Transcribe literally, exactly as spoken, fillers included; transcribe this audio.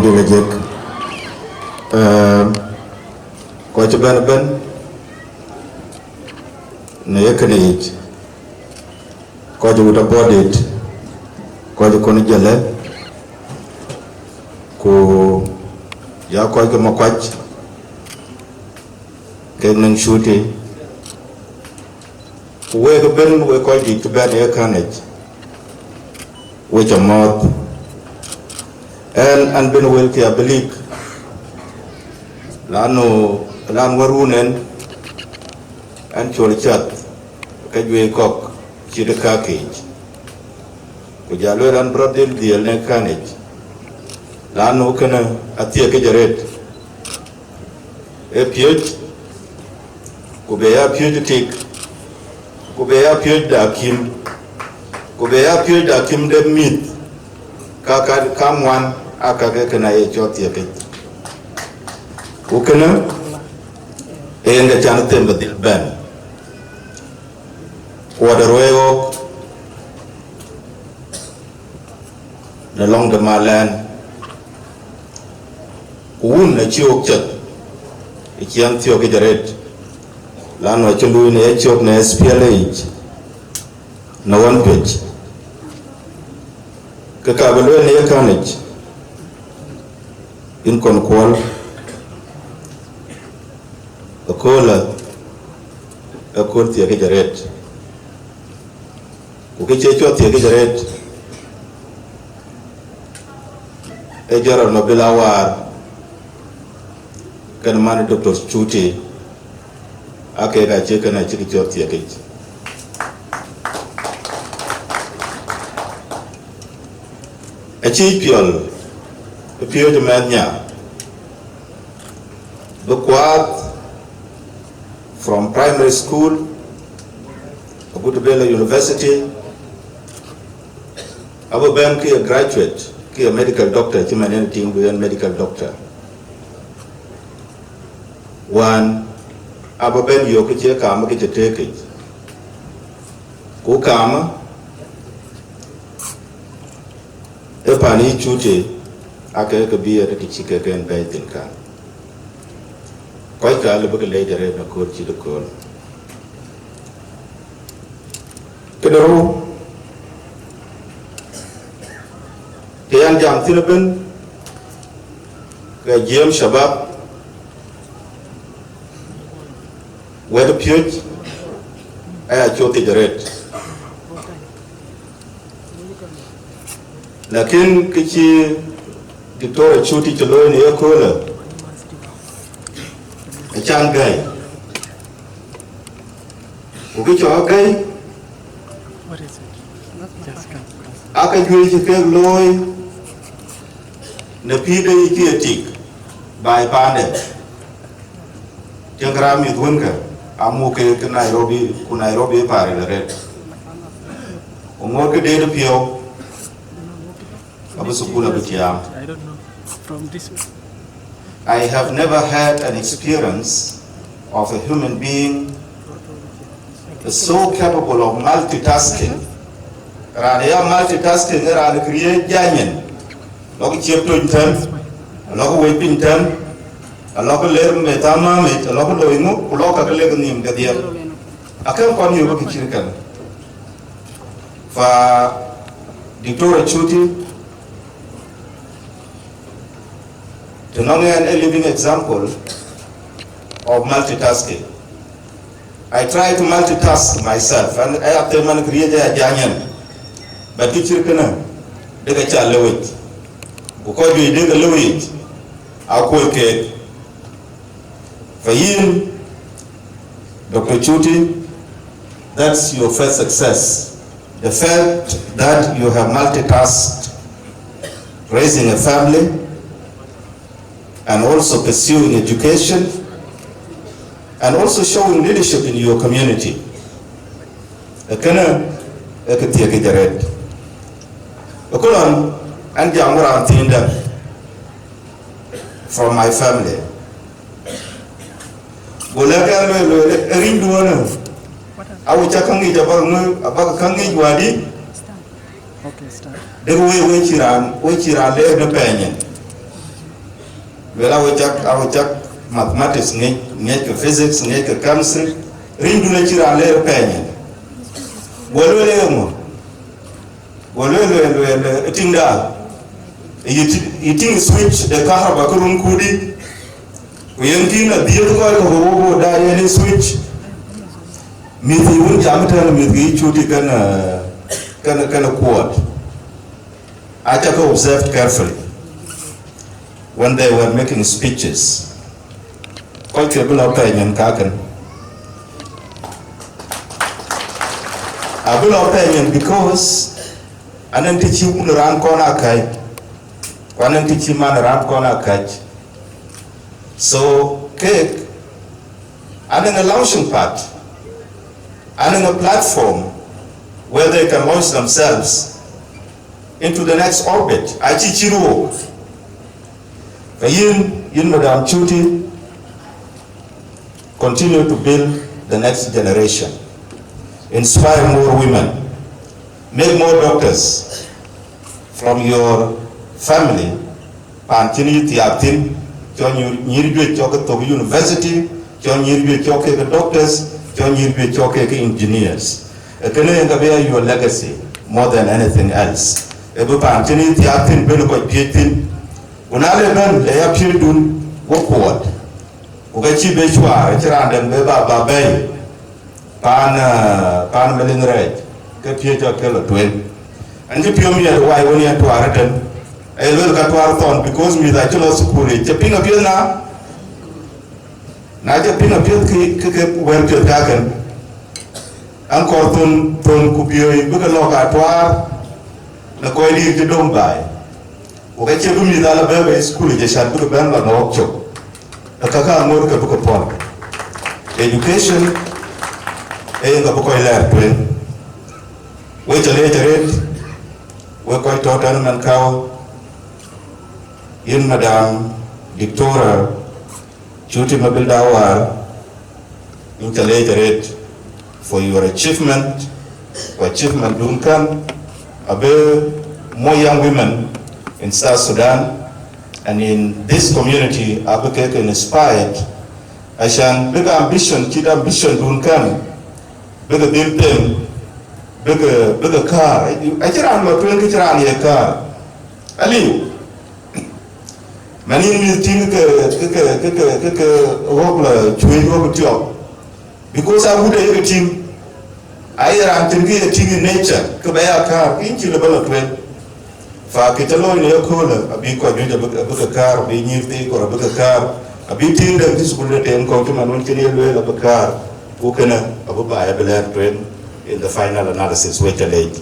Dïl ajek. Eh, kɔc cï bɛ̈n ëbɛ̈n në ye kënë yic, kɔc wut abɔ̈ dït, kɔc kɔn jëlë, ku ya kɔc ke Makuac, kek nɔŋ Cuti, ku wek ëbɛ̈n, wek kɔc dït cï bɛ̈n ë ye kän yic, we cä mɔ̈ɔ̈th. Ɛn, an bɛ̈n wëlkï abï lik, lanu, lan wärun ɛn, ɛn col cath ke juëc kɔ̈k cït ë kakiic, ku jɔ lueel an bï rɔt dhil dhiël në kän yic, lanu kënë athiek këc arëët. Ee piöc, ku be ya piöc tik, ku be ya piöc de akïm, ku be ya piöc de akïm de mïth, ka, ka, ka ŋuan, aa ka ke kënë aye cɔl thiek yic. Ku kënë, ee yen ke can them bï dhil bɛ̈n. Ku wɔ de ruɛɛi ɣɔ̈k në lɔŋ de malɛn, ku wun acï ɣok cɔt ë ciɛɛŋ thiɔ̈k yic arëët, lanu acï luui në yecök në S P L A yic në ɣɔn juëc. Ke ka bï lueel në ye kän yic, yïn kɔn kuɔl, ëköölë, ëkööl thiek yic arëët. Ku kë cie cɔl thiek yic arëët, ee jɔt rɔt nɔm bï la waar, kën man Doctor Cuti, aa kek acï kënë acïk cɔl thiek yic. Acï piɔl ë piööcë mɛnh nya, bï kuaath from primary school agut bï la university, abï bɛ̈n ke ye graduate, ke ye medical doctor, cï man en tïŋ bï en medical doctor. Wään abï bɛ̈n yök ke cie kaam ke cï tëëk yic, ku kaam ë pan yï Cuti, aa ke ke bï yen të cï kek en bɛ̈ɛ̈i thïn kan. Kɔc ka lë bï ke leec arëët në kööl cït ëkööl. Këde rou, ke yɛn jam thïn ëbɛ̈n, ke jiɛɛm shabab, wɛ̈t piöc aya cɔl thiec arëët. Lakin kë cï Doctor Cuti cï looi në ye köölë, acan gäi. Ku kë cɔk gäi, aa ka juëc cï kek looi në pïïr de yic ke ye tik baai paande. Tiɛ̈ŋkë raan mïth wënkë, amuk ke ke Nairobi, ku Nairobi ë paarël arëët. Ku ŋoot ke deet piɔ̈u, abï thukul abï tiaam. I have never had an experience of a human being so capable of multitasking. Raan ya multitasking, raan create janyen. Lɔk ciep tony tɛ̈n, lɔk wec piny tɛ̈n, lɔk ler me thamamic, lɔk loi ŋö, ku lɔk ka ke lek nhïïm kedhie. Akën kɔn yök ke cït kënë. Fa Doctor Cuti, të nɔŋ ɛn a living example of multitasking. I try to multitask myself, and I have to man create a janyen. But kë cït kënë, dek aca lëu yic. Ku kɔc juëc dek lëu yic, akuɔl keek. Fa yïn, Doctor Cuti, that's your first success. The fact that you have multitasked, raising a family, and also pursuing education, and also showing leadership in your community. Ee kënë, ee kë thiek yic arëët. Ëköölë, an jam raan thiin dɛ̈ from my family. Go lɛ̈k ɛn lueel, lueel, ee riny duɔ̈ɔ̈në. Awïc cä käŋ ŋic abäk ŋö, abäk käŋ ŋic wädï. Dek wek, wek cï raan, wek cï raan leer në pɛɛny en. Luel, awe cak, awe cak mathematics ŋic, ŋic ke physics, ŋic ke chemistry. Rinydun acï raan leer pɛɛny. Go luel, ee ŋö? Go luel, luel, luel, ee, tiŋda. Yï ti-, yï tiŋ switch de kahraba ke run kudi. Ku yen kïn adhiëth kɔc ke wo wo da yen switch. Mïth yï wun jam tɛ̈n, mïth ke yï Cuti kën, ee, kën, kën Kuɔt. Aca ke observed carefully when they were making speeches. Kɔc ke bï lɔ pɛɛny yen kakën. Abï lɔ pɛɛny yen because anɛn të cï wun raan kɔn a käc, ku anɛn të cï man raan kɔn a käc. So, kek, anɛn a launching pad, anɛn a platform where they can launch themselves into the next orbit. Acï cï ruɔk. Ka yïn, yïn Madam Cuti, continue to build the next generation. Inspire more women. Make more doctors from your family. Pan cïn yï thiaak thïn, cɔl nyïr, nyïr juëc cɔk ke thok university, cɔl nyïr juëc cɔk ke doctors, cɔl nyïr juëc cɔk ke engineers. Ee kënë yen ka bï ya your legacy more than anything else. Ee bï pan cïn yï thiaak thïn bï kɔc piëc thïn. Ku na le bɛ̈n, le ya piëcdun wo Kuɔt. Ku ka cï be cuaar, acï raan dɛm be ba, ba bɛ̈i. Pan, eh, pan Meliŋ rɛɛc, ke piëc ake lɔ tueŋ. An cï piɔ̈u miɛt wai wën yɛn tuaar ëtën. Ee luel ka tuaar thɔn, because mïth acï lɔ thukul yic. Cï piŋ apiɛth na? Na cï piŋ apiɛth kï, kï ke wɛ̈ɛ̈r piɛth kakën. An kɔɔr thon, thon ku biööi bï ke lɔ ka tuaar në kɔc dïïr cï döŋ baai. Ku ka cie bï mïth ala bɛ̈ɛ̈i bei thukul yic, acan bï ke bɛ̈n lɔ nɔɔk cök. Ee ka ka aŋot ke bï ke pɔ̈l. Education ee yen ka bï kɔc lɛɛr tueŋ. Wek ca leec arëët, wek kɔc tɔ̈ tɛ̈n man kau, yïn Madam Diktora Cuti Mabilda Awar, yïn ca leec arëët for your achievement, ku achievement dun kän abï more young women in South Sudan and in this community abï kek inspired. Acan bï ke ambition, cït ambition dun kän, bï ke dhil them, bï ke, bï ke kaar. Acï raan lɔ tueŋ kë cï raan ye kaar. Aliu. Man yïn mïth tïŋ ke, ke, ke, ke, ke, ke, ke ɣɔ̈k la cuëëc ɣɔ̈k tiɔp. Because agut ayek tïŋ, aye raan tïŋ ke ye tïŋ in nature, ke bɛ ya kaar, ke yïn cï lë bä la tueŋ. Fa kë cä looi në yeköölë, abï kɔc juëc abï, abï ke kaar, abï nyïïr thii kor abï ke kaar, abï tïŋ dɛ̈ŋ cï thukul de tem kɔ̈u cï man wën cïn ye lueel abï kaar. Ku kënë abï baai abï lɛɛr tueŋ in the final analysis wek ca leec.